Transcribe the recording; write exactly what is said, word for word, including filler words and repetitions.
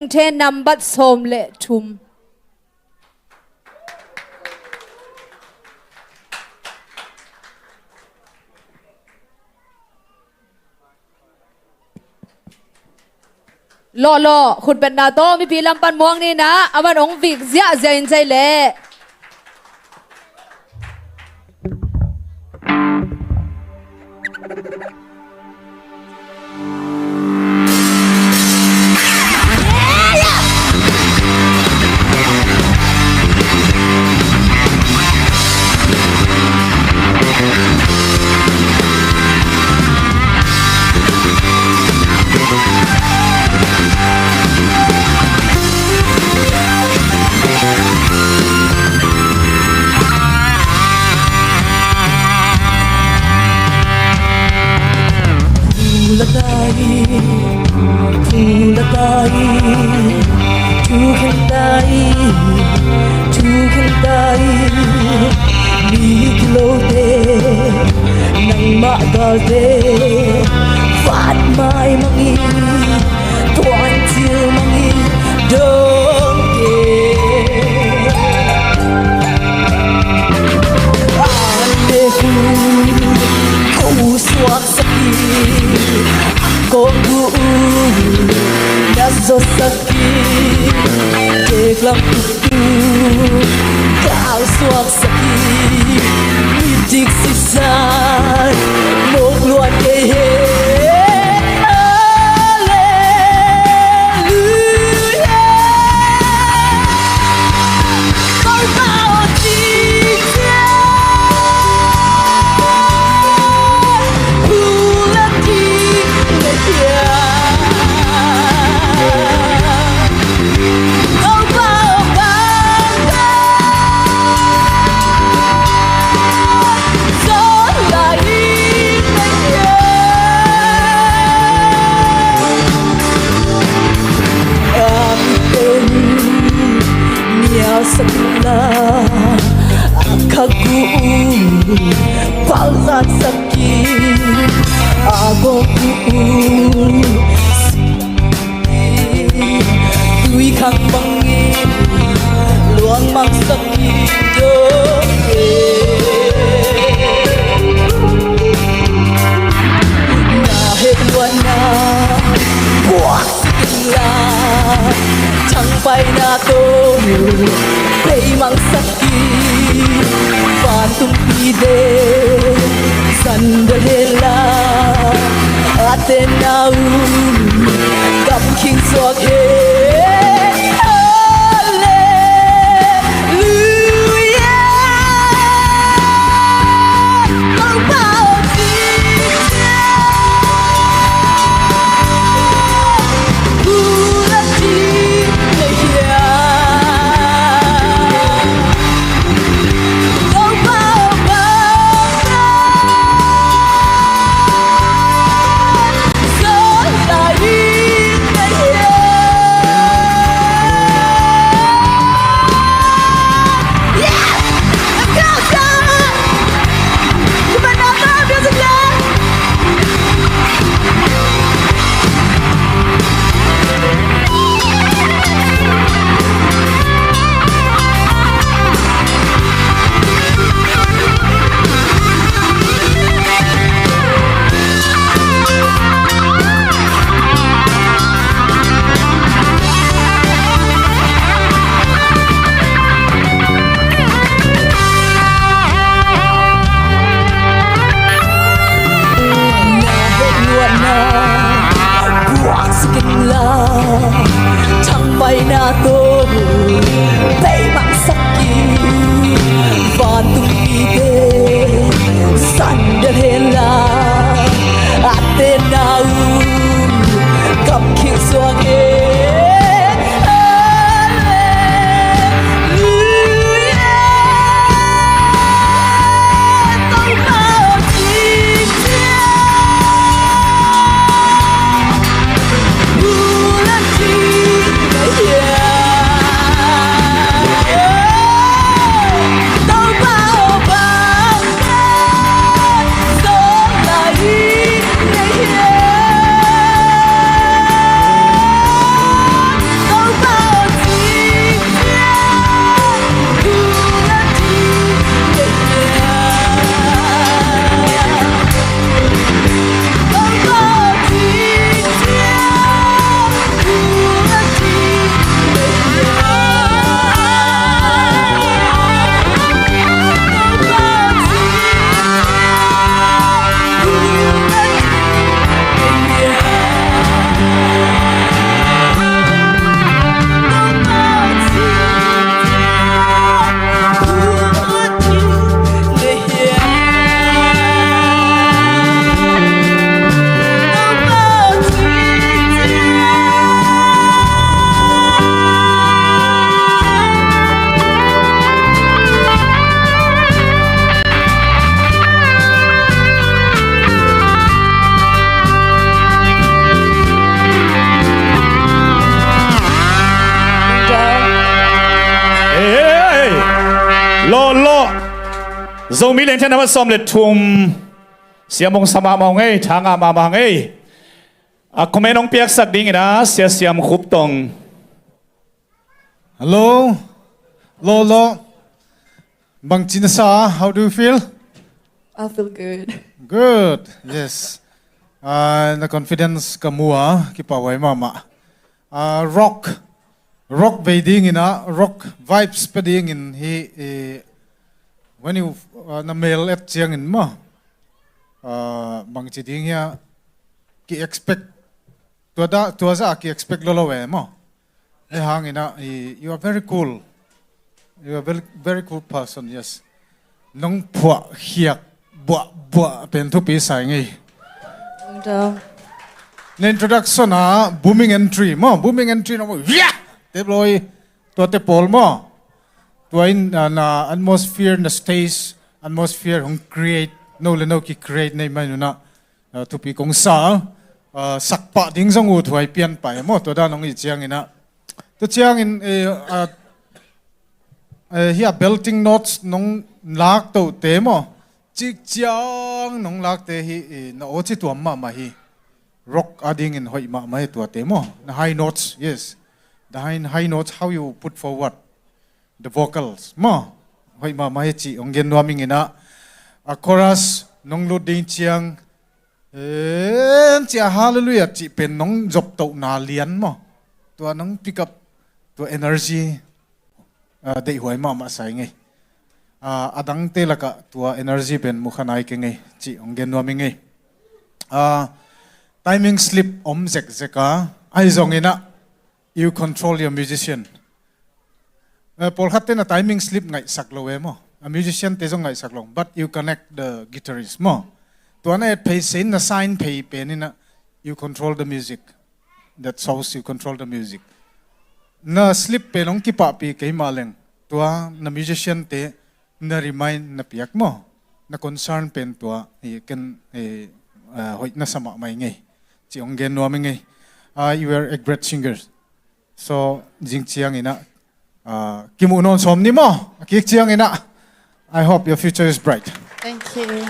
Theng nambat sawm le thum. Lawh lawh, khutbetna tawh mipi lam pan muang ni na, a man hong vik ziahziah in cei leh. Phulatai, phulatai, thukhentai, thukhentai, mi kilote, nangmah galte, vatmai mangin, tuanthil mangin, dong kei. Ande hu, ko suaksak hi, kong gu u, na zosak hi, teklam tuk tuk, kau suaksak hi, midik sisan, mok luan kei he. Halleluia. Topa aw cing ciang, phulatai na hia. Topa aw bang ka, zawn lai na hia. Nialsak inla, a kha gu u, palzansak in, a gawng gu u, tui khang bangin, luang mangsak in, dong e. Na hehluatna buak inla, thangpaihna tawh beimangsak in, vantung mite sandal hen la, a tenna uh gamkhing suak hen. Halleluia. Topa aw cing ciang, phulatai na hia. Topa aw bang ka, zawn lai na hia. Yes! Let's go, John! Come on, now, come on, music, yeah! Na hehluatna buaksak inla, thangpaihna tawh beimangsak in, vantung mite sandal hen la, a tenna uh gamkhing suak hen. Halleluia. Topa aw cing ciang, phulatai na hia. Topa aw bang ka, zawn lai na hia. Zomi Lenthiat number sawm le thum. Siam hong sa mahmah ung ei, tha ngah mahmah ung ei. A comment hong piaksak dingin ah Sia Siam Khup Tong. Hello. Lo lo. Bangci na sa, how do you feel? I feel good. Good. Yes. Ah, na confidence ka mu a, kipahhuai mahmah. Ah, rock. Rock vei dingin ah, rock vibes pia dingin hi, eh, when you, ah, na mel et ciangin maw. Ah, bangci ding hia, ki expect, tua da, tua za ki expect lo lo e maw. Hi hangin ah, eh, you are very cool. You are very, very cool person, yes. Nong phuah khiak buah buah pen thupi sa ing ei. Dam. Na introduction ah booming entry maw, booming entry na maw, yeah! Tep loi, tua te pawl maw. Tua in, ah, na atmosphere, na stage, atmosphere hong create, no le no ki create nei mai nunah, ah, thupi kong sa, ah, sakpah ding zong uh thuai pian pai maw, tua dan hong i ciangin ah. Tua ciangin, eh, ah, eh, hi a belting notes nong lak tohte maw. Cik ciang nong lakte hi, eh, na aw ci tuam mahmah hi. Rock a dingin hoih mahmah hi tuate maw. Na high notes, yes. The high, high notes, how you put forward the vocals maw. Hoih mahmah hi cih hong gen nuam ing in ah. A chorus nong lut ding ciang, en ci a hallelujah cih pen nong zop tohna lian maw. Tua nong pick up, tua energy, ah, deihhuai mahmah sa ing ei. Ah, a dangte lakah tua energy pen mukha nai keng ei cih hong gen nuam ing ei. Ah, timing slip om zekzek a, ahi zongin ah, you control your musician. Eh, pawlkhatte na timing slip ngaihsak lo e maw. A musician te zong ngaihsak lo, but you connect the guitarist maw. Tua na et phei se in, na sign phei pen in ah, you control the music. That shows you control the music. Na slip pen hong kipahpih kei mah leng, tua na musician te na remind na piak maw. Na concern pen tua, eh, ken, eh, ah, hoih na sa mahmah ing ei. Cih hong gen nuam ing ei. Ah, you are a great singer. So, zing ciangin ah, ah, kimuh nawn sawm ni maw. A kik ciangin ah, I hope your future is bright. Thank you.